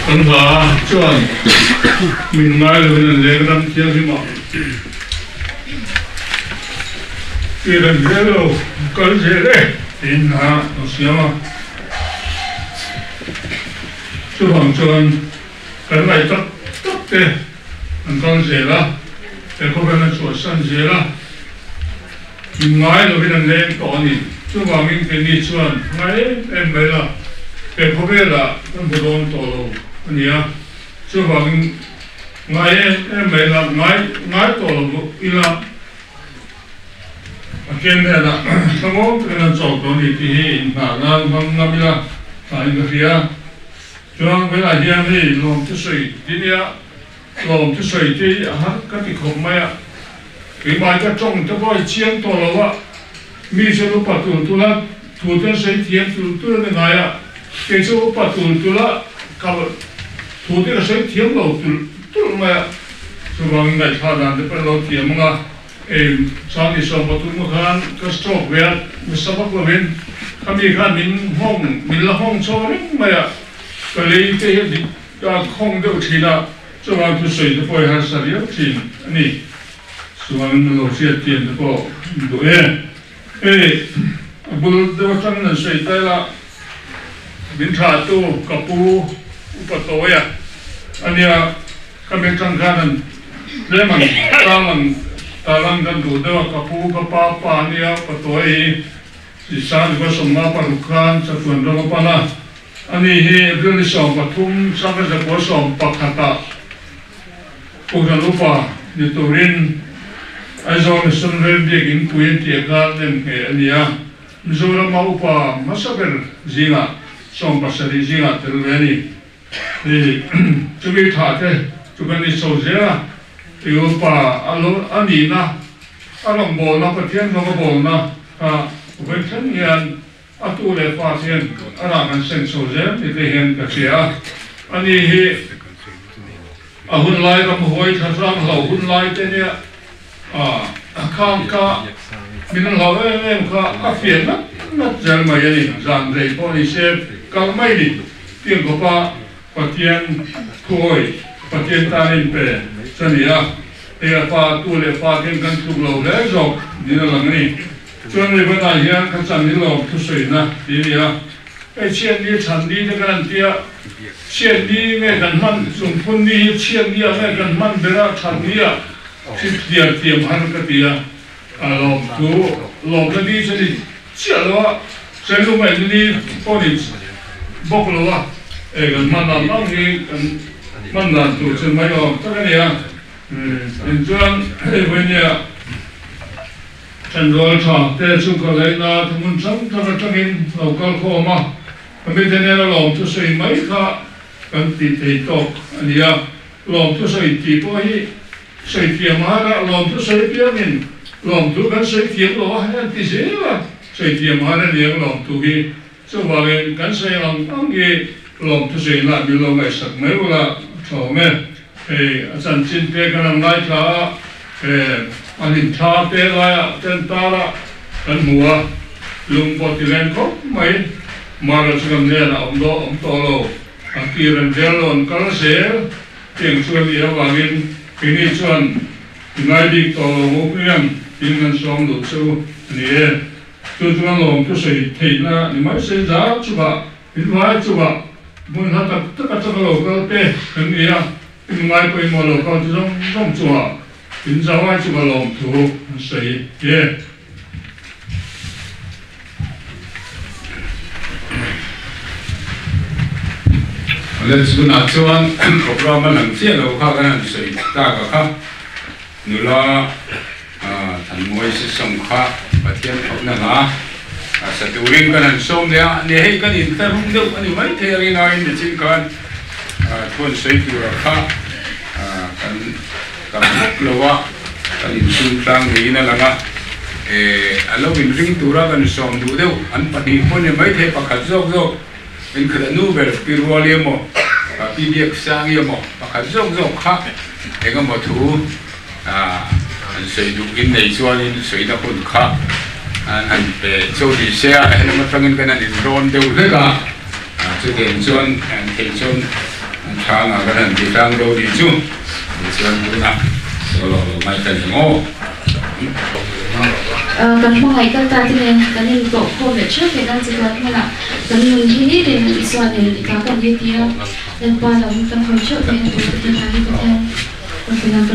kan hla chuan min ngai lovin an leng ram thianghlim ah tir an zel lo kal zel e tiin hla a siam a, chuvang chuan kan ngaih tak tak te an kal zel a, he khawvel an chhuahsan zel a. Min ngai lovin an leng tawh a ni. Chuvangin keini chuan ngai em em mai la, he khawvelah kan hmu dawn tawh lo a ni a. Chuvangin ngai em em mai la, ngai ngai tawh lo ila Pathian hnenah thlangawm takin an chawk tawh a ni tih hi inhnah nan hmang ngam ila thain ka hria. Chuan vawilah hian hei lawmthusawi ti nia. Tlawm chu sawi te a har ka ti khawp mai a, keimah ka tawng te pawh i chiang tawh lo a, mi chuan upa tul tul a, thu te an sawi thiam tul tul a ni ngai a, kei chu upa tul tul a, ka thu te ka sawi thiam lo tul tul mai a, chuvangin ngaihthlak dan te pawh an lo thiam ang a, ei Sangni 13 ah khan ka stroke ve a, nasa vak lovin khami khan min nghawng, min la nghawng chho reng mai a, ka lei te hi a dik. Ka khawng deuh thin a, chuvang thusawi te pawh i harsa riau thin a ni. Chuan lo hriat thiam te pawh duh e. Hei a bul deuh atang nan sawi ta ila, min tha tu ka pu upa tawia a nia, ka mi atang khan an tlem ang talang talang kan duh deuh a, ka pu ka pa pa a nia upa tawia hi Sisang ka 56 khan chatuan ram a pan a. Ani hi April ni 13, 1911 ah Kohhran Upa ni turin Aizawl Mission Veng Biakin pui an tih kha nem ngheh a ni a. Mizorama upa hmasa ber zingah 70 zingah tel ve a ni. Hei chumi tha te chu kan ni chho zel a, i upa a lo a nihna a rawngbawlna Pathian rawng a bawlna kha vawi thleng hian A tu leh pa hian a rah kan seng chho zel ni te hian ka hria a, ani hi a hun lai ram huai thla hrang hlo hun lai te nia a khang kha min an hlau em em kha a fiah ngat ngat zel mai a ni, zan rei pawh ni se kal mai ni tiang khawpa Pathian thuawi Pathian tan inpe chu a ni a, hei a pa tu leh pa te hian kan tluk lo hle zawk niin a lang a ni. Chuan Rivanah hian ka chan hi lawm thusawina ti a ni a, hei chhiat ni chhan ni te kan han ti a, chhiat ni nge kan hman chungphun ni hi chhiat ni ah nge kan hman ber a chhan ni ah thil tliar thiam har ka ti a, a lawm thu lawmna ni chu ni chiah lo a, Sailu ngaihna ni pawh ni bawk lo a, hei kan hman ang ang hi kan hman dan tur chu mai awm tak a ni a, tinchuan hei vawinia. Thenrual tha te chu ka laina thungun hrang hrang atangin lo kal khawm a, ka mite nena lawmthusawi mai kha kan tih thei tawk a ni a, lawmthusawi tih pawh hi sawi thiam a har a, lawmthusawi apiangin lawmthu kan sawi thiam lo a, hei an ti zel a, sawi thiam a har a ni ang lawmthu hi, chuvangin kan sawi ang ang hi lawmthusawi lah min lo ngaihsak mai ula a tha awm e. Hei a chanchin te kan han ngaithla a, he a hlim thla te laiah ten tara kan hmu a, lung pawh ti leng khawp mai. Mara chu kan hnenah awm daw awm tawh lo, a tir an vel lo an kal zel tiang chu a nih avangin keini chuan i ngai bik tawh lo ngawk riang tiin kan sawm luh chu a ni e. Chu chuan lawm thusawi theihna ni mai se za chungah In vai chungah hmun hla tak tak atanga lo kal te kan ni a, in ngai pawimawh lo kal te zawng zawng chungah in zau ai chunga lawmthu an sawi e. Awle chhunah chuan program a lang chiah lo kha kan han sawi tak a kha nula Thanmawi Sisawm kha Pathian thawkna hla. Saturin kan han sawm leh a, ni hei kan inthlahrung deuh a ni maithei a rinaiin nichin khan thuan sawi tura kha kan tam vak lo a, kan insum tlang niin a lang a, a lo inring tura kan sawm duh deuh an pahnih pawh ni maithei pakhat zawk zawk inkhat a nu ber Pi Ruali emaw Pi Biaksangi emaw pakhat zawk zawk kha engemaw thu An sawi duh in nei chuanin sawina hun kha an han pe chauh ni se a, helam atangin kan han inrawn deuh hlek a, chutiang chuan an theih chuan an thangah kan han ti tlang deuh ni chu, tichuan tunah solo lo mai ta ni maw? Kan hmangaih kal ta te nen kan intawh khawm leh theuh theih nan che chuan hmanah kan nun hi ni tin Isua nen i ta kan ni ti a, Lalpa lam kan hawi theuh theihna tur te tin hi Pathian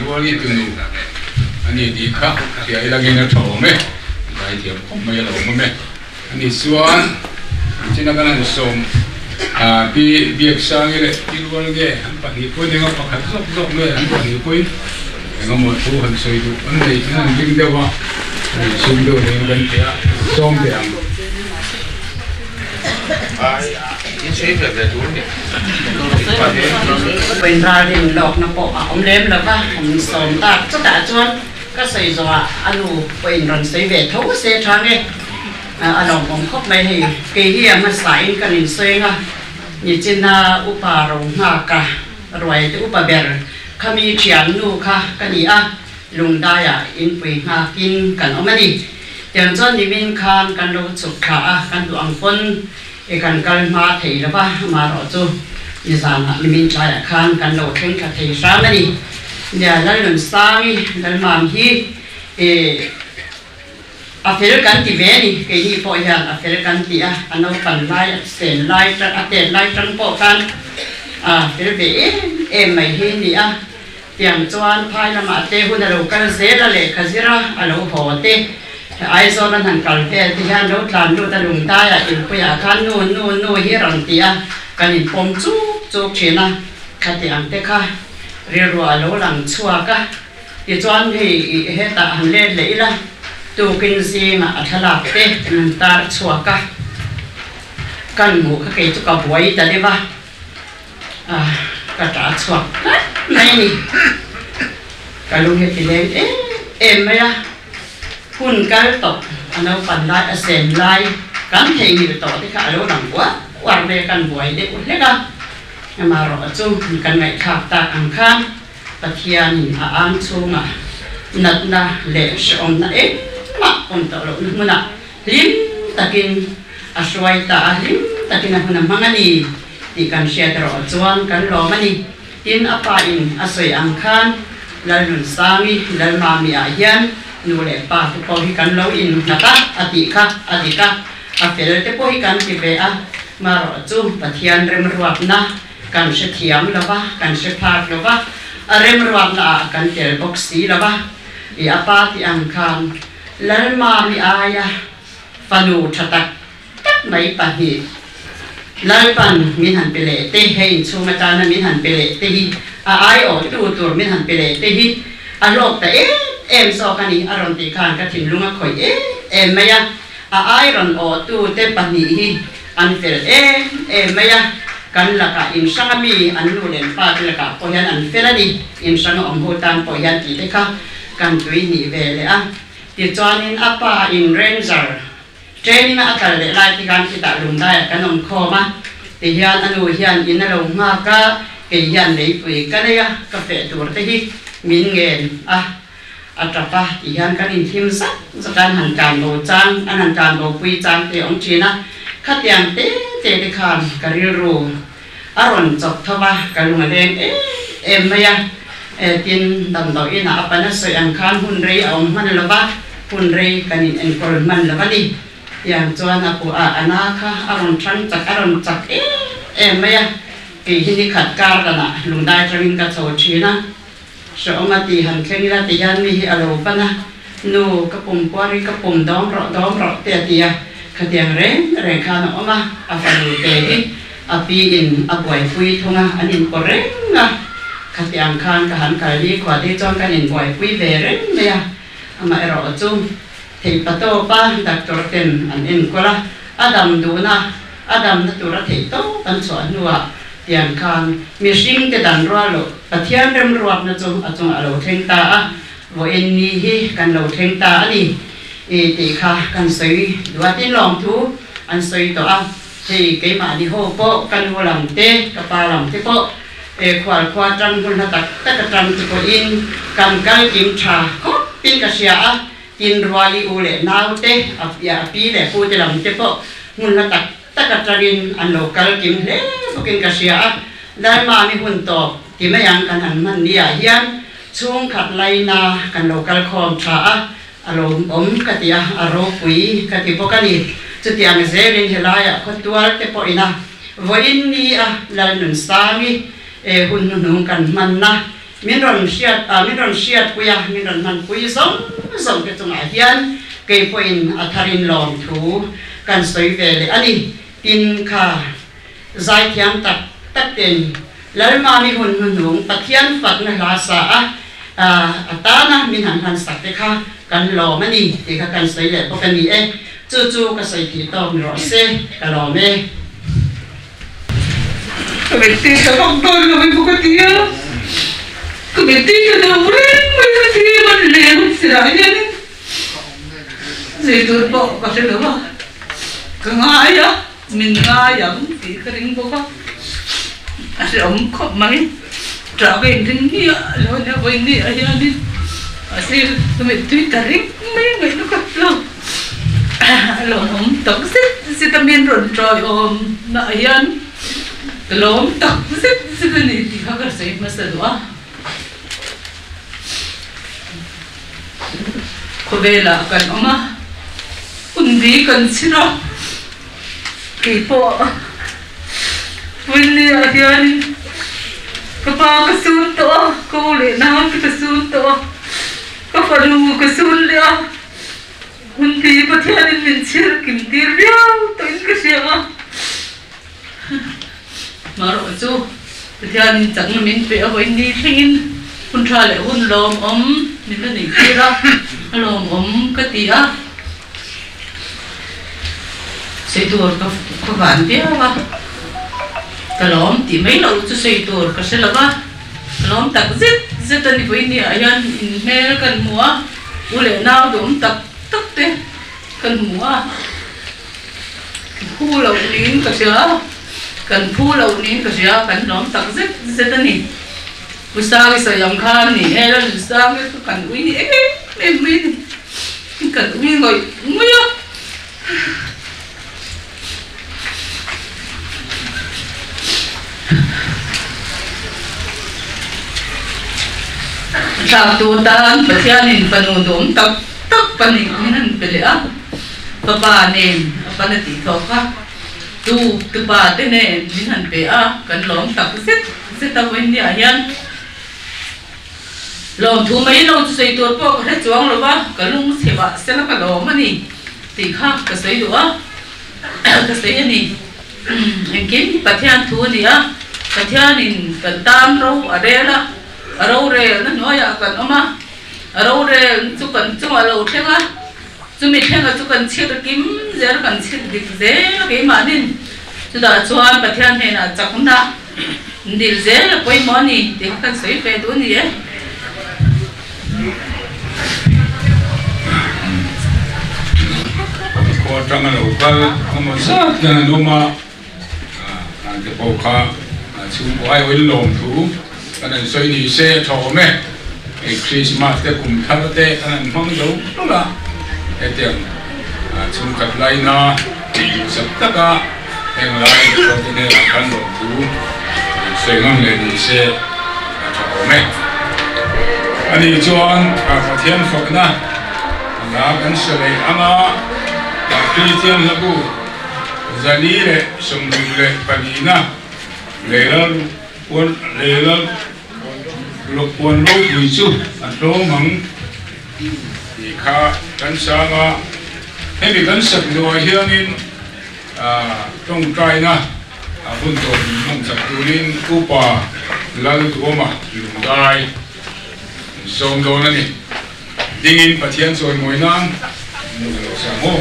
Ruali tunu a ni tih kha hria ilangin a tha awm e, zaithiam khawp mai a lo awm e. Ani chuan china kan han sawm Pi Biaksangi leh Pi Rual nge an pahnih pawhin enga pakhat zawk zawk nge an pahnih pawhin engemaw thu han sawi duh an nei an han ring deuh a, an insum deuh niin kan ti a, sawm teh ang. Inralrin lawkna pawh a awm lem lo va, an sawm tak chutah chuan ka sawi zawhah a nu pawhin rawn sawi ve tho se tha nge a lawmawm khawp mai hei. Kei hi a hmasain kan insawi anga nichina upa ro nghaka ruai te upa ber khami thiannu kha ka ni a, Lungdaiah inpui nghakin kan awm a ni. Tiang chuan nimin khan kan lo chhuk thla a, kan duh ang pawn i kan kal hma thei lo va, amaherawh chu nizanah nimin tlaiah khan kan lo thleng thla thei hram a ni. Nia Lalnunsangi Lalmam hi i a fel kan ti ve a ni, keini pawh hian a fel kan ti a, a naupan lai a sen lai a tet lai tang pawh khan a fel ve em em mai hi a ni a. Tiang chuan phai lamah te hun a lo kal zel a, lehkha zir a, a lo haw te. Aizawl an han kal vel te hian lo tlan lut a lungdaiah inpuiah khan nu nu nu hi rawn ti a, kan inpawm chuk chuk thin a, khati ang te kha rilru a lo lang chhuak a. Tichuan hei hetah han let leh ila, tukin zingah a thlalak te kan han tar chhuak a, kan hmuh kha kei chu ka buai ta deuh a. Ka ṭah chhuak tlat mai a ni. Ka lung hi a ti leng em em mai a, hun kal tawh a naupan lai a sen lai kan theihnghilh tawh te kha a lo lang uar uar mai a, kan buai deuh hlek a. Amaherawh chu kan ngaihthlak tak ang khan Pathianin a ang chhungah natna leh hrehawmna engmah awm tawh lohna hmunah Hlim takin a hruai ta a, hlim takin a hun a hmang a ni tih kan hriat erawh chuan kan lawm a ni. Tin, a pa in a sawi ang khan Lalnunsangi, Lalmami ah hian nu leh pa te pawh hi kan lo innghat a, a tih kha a dik a, a fel te pawh hi kan ti ve a, marawh chu Pathian remruatna kan hrethiam lo va, kan hre phak lo va, a remruatna ah kan tel bawk si lo va, i a pa tih ang khan Lalmami aia fanu tha tak tak mai pahnih Lalpan min han pe leh te, hei inchhung atana min han pe leh te hi, a aiawh tu tur min han pe leh te hi a hlawk ta em em zawk a ni a rawn tih khan ka thinlung a khawih em em mai a, a ai rawn awh tu te pahnih hi an fel em em mai a, kan lakah inhrang a mi an nu leh pa te lakah pawh hian an fel a ni, inhrang a awm ho tan pawh hian tih te kha Kan tui hnih ve leh a, tichuanin a pa in ranger training a a kal leh lai te khan khitah lungdaiah kan awm khawm a, tihian a nu hian in a lo nghak a, kei hian leipui ka nei a, ka feh tur te hi min ngen a, a tap a, tihian kan inthim zak zak a, an han tlan bo chang, an han tlan bo pui chang te a awm thin a, khatiang te te te khan ka rilru A rawn chawp tho va, ka lung a leng em em mai a. Tin, damdawi inah a pan a sawi ang khan hun rei a awm hman lo va, hun rei kan in enkawl hman lo a ni. Tiang chuan a kuah a, a na kha a rawn thang chak, a rawn chak em em mai a. Kei hi ni khat kar danah lungdai tangin ka chho thin a. Hrehawm a ti han thleng ila ti hian mi hi a lo pan a, Nu, ka pum puar i ka pum dawm rawh dawm rawh te a ti a, khatiang reng reng khan a awm a, a fanu te hi a pi in a buaipui thung a, an inpaw reng a, khatiang khan ka han kal ni khua te chuan kan inbuaipui ve reng mai a, amaherawh chu theih pa tawp a doctor ten an enkawl a, a dam duhna a damna tura theih tawp an chhuah hnuah tiang khan mihring te dan rual loh Pathian remruatna chu a chungah a lo thleng ta a, vawiin ni hi kan lo thleng ta a ni i tih kha kan sawi duh a, tin lawmthu an sawi tawh a, hei keimahni ho pawh ka nu lam te ka pa lam te pawh khual khua tang hmun hla tak tak atang te pawhin kan kal kim tha khawp in ka hria a, Tin Ruali u leh nau te, a pi leh pu te lam te pawh hmun hla tak tak atangin an lo kal kim hle bawkin ka hria a. Lalmami hun tawp ti mai ang kan han hman ni ah hian chhungkhat laina kan lo kal khawm tha a, a lo awm ka ti a, a ropui ka ti bawk a ni. Chutiang zelin helaiah khawtual te pawhin a vawiin ni a Lalnunsangi hun hnuhnung kan hmanna. Min rawn hriat a, min rawn hriatpui a, min rawn hmanpui zawng zawng te chungah hian kei pawhin a tharin lawmthu kan sawi ve leh a ni. Tin, kha zaithiam tak tak ten Lalmami hun hnuhnung Pathian fakna hla sa a, a tana min han hmansak te kha kan lawm a ni tih kha kan sawi leh bawk a ni e. Chu chu ka sawi thih tawk ni rawh se, ka lawm e. Ka mittir ta vak dawn lo emaw ka ti a, ka mittir ta deuh reng mai ka ti a, man leng sirah hianin zui tur pawh ka hre lo a, ka ngai a, min ngai ang tih ka ring bawk a, a hrehawm khawp mai, ṭah ka inring miah lo a nia vawiin ah hianin mahse ka mittui ta reng mai a ngaihna ka hre lo. A lawmawm tak zet zet a min rawn tawiawm naah hian ka lawm tak zet zet a ni tih kha ka sawi hmasa duh a. Khawvelah kan awm a, hun bi kan chhir a, keipawh Winnie ah hianin ka pa ka sun tawh a, ka u leh nau te ka sun tawh a, ka fanu ka sun leh a. Hunpi Pathianin min chhir kim tir viau tawhin ka hria a, marawh chu Pathianin chakna min pe a vawiin ni thlengin hun tha leh hun lawmawm min la neih tir a, a lawmawm ka ti a, sawi tur ka khaw van viau a, ka lawm tih mai loh chu sawi tur ka hre lo va, ka lawm tak zet zet a ni vawiin ni ah hian inhmel kan hmu a. U leh nau duhawm tak tak te kan hmu a, phu loh niin ka hria, kan phu loh niin ka hria, kan hlawm tak zet zet a ni. Pu Sangi sawi ang khan ni e, Lal Sangi chu kan ui em em mai a ni, kan ui ngawih ngawih a. Thlaktu tan Pathianin fanu duhawm tak tak pahnih min han pe leh a, fapa nen a pan a tih thawk a, tu tupa te nen min han pe a, kan lawm tak zet zet a vawiinniah hian lawmthu mai lo chu sawi tur pawh ka hre chuang lo va, ka lung chhe mah sela ka lawm a ni tih kha ka sawi duh a. Ka sawi a ni. Engkim hi Pathian thu a ni a, Pathianin kan tan ro a rel a, a rorelna hnuaiah kan awm a, a rorelna chu kan chungah lo thleng a, chumi thlenga chu kan chhir kim zel, kan chhir dik zel a keimahnin. Chutah chuan Pathian hnenah chakna dil zel a pawimawh a ni tih kha kan sawi ve duh a ni e. Khua atanga lo kal engemaw zat hian an awm a, an te pawh kha chhungkaw aiawhin lawmthu kan han sawi ni se a tha awm e. Hei Krismas te kum thar te kan han hmang zo hlawlh a, hetiang chhungkhat laina duhsak taka heng lai te hnenah khan lawmthu sawi ngam leh ni se a tha awm e. Ani chuan Pathian fakna hla kan hre leh ang a, Kristian hlabu 124na Leilal Leilal Puan ropui chu a tlawm ang tih kha kan sang a, hemi kan sak zawhah hianin tawngtaina a hun tawh min hman chak turin Upa Lalduama Lungdai min sawm dawn a ni. Dingin Pathian chawimawi nan min lo sang aw.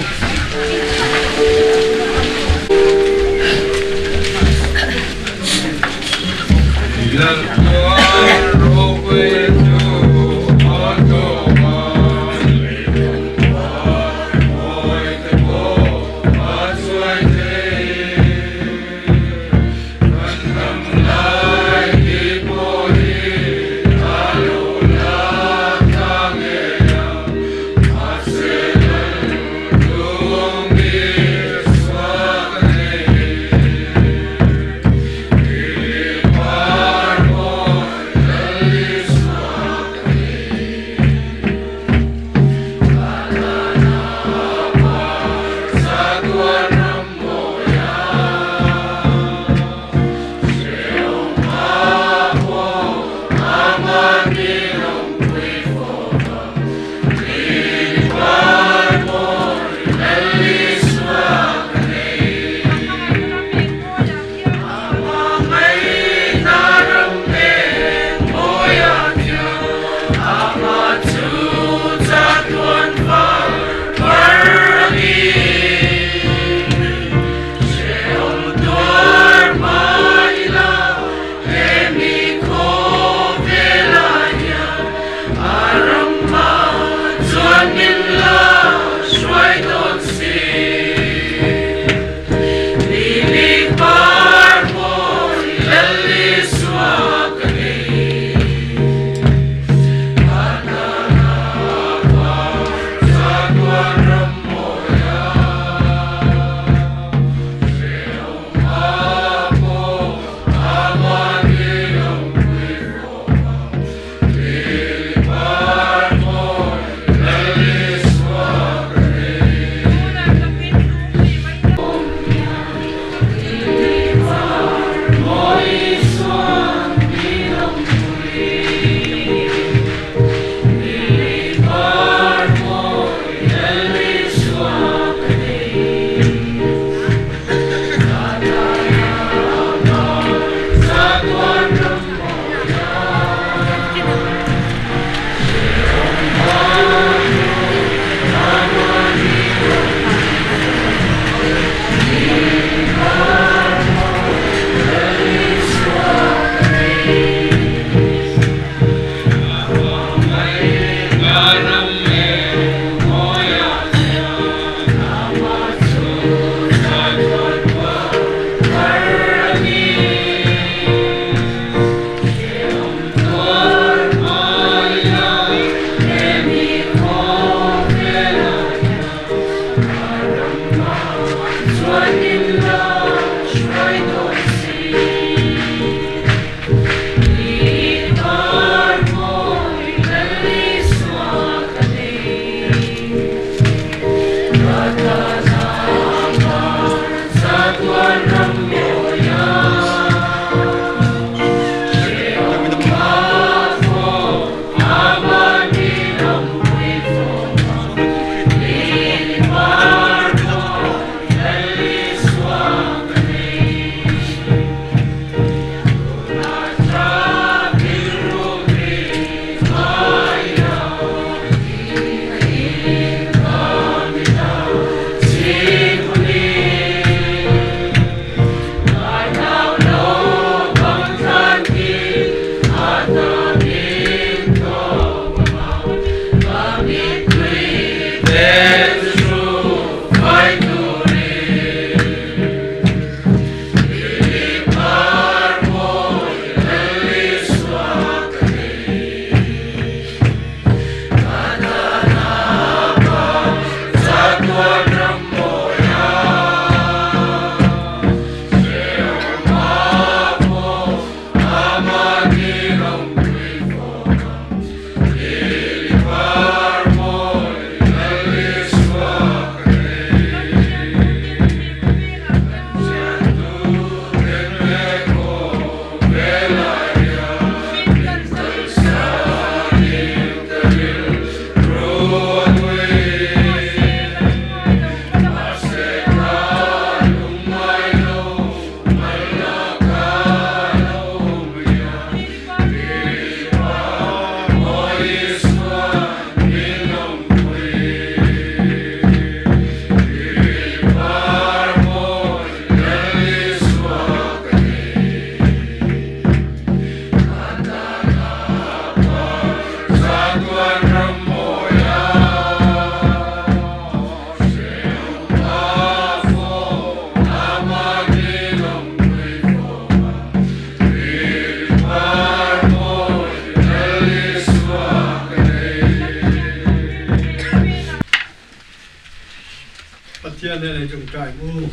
Lalpa hnenah i tawngtai mu.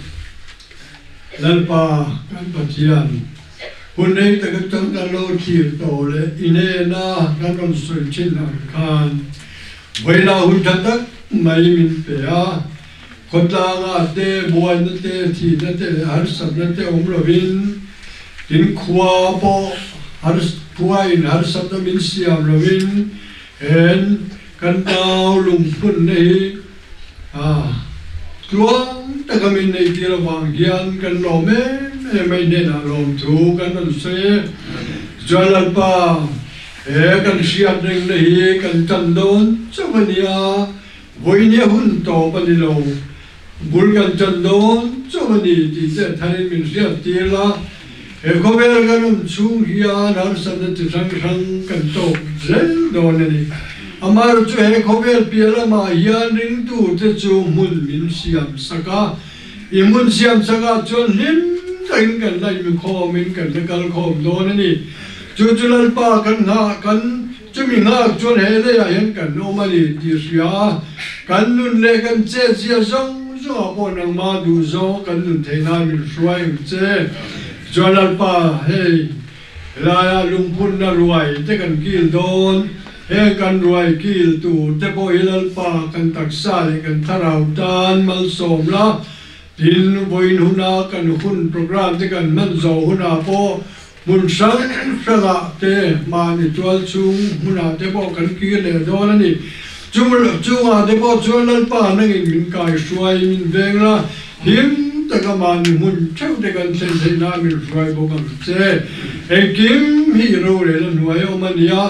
Lalpa kan Pathian, hun rei tak atang kan lo thlir tawh leh i hnena kan rawn sawi thin ang khan vawilah hun tha tak mai min pe a. Khawtlangah te, buaina te, thihna te leh harsatna te awm lovin, tin khua pawh khuain harsatna min siam lovin hen kan nau lungphunna hi tluang taka min neitir avang hian kan lawm em em a, i hnenah lawmthu kan rawn sawi e. Chuan Lalpa, he kan hriat rengna hi kan tan dawn chauh a nia, Vawinia hun tawp a ni lo, bul kan tan dawn chauh a ni tih te a tharin min hriat tir la, he khawvel kan awm chhung hian harsatna chi hrang hrang kan tawk zel dawn a ni. Amaherawhchu chu he khawvel piah lamah hian ringtute chu hmun min siam sak a, i hmun siam sakah chuan hlim takin kan la inkhawmin kan la kal khawm dawn a ni. Chu chu Lalpa kan nghah kan. Chumi nghak chuan he leiah hian kan awm a ni tih hria a, kan nun leh kan chetzia zawng zawngah pawh nangmah duh zawng kan nun theih nan min hruai ang che. Chuan Lalpa, hei helaia lungphunna ruai te kan kil dawn, heng kan ruai kil tur te pawh hi Lalpa kan taksa leh kan thlarau tan malsawm la, tin vawiin huna kan hun programme te kan hman zawh hunah pawh Hmun hrang hrangah te mahni tual chhung hmunah te pawh kan kir leh dawn a ni. Chungah te pawh chuan Lalpa nangin min kai hruai min veng la, him taka mahni hmun theuh te kan thlen theih nan min hruai bawk ang che. Engkim hi i rorel a hnuai awm a nia,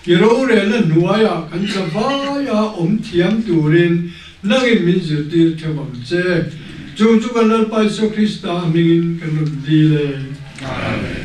i rorel a hnuaiah kan chavaia awm thiam turin nangin min zirtir theuh ang che. Chung chu kan Lalpa Isua Krista hmingin kan rawn dil e. Amen.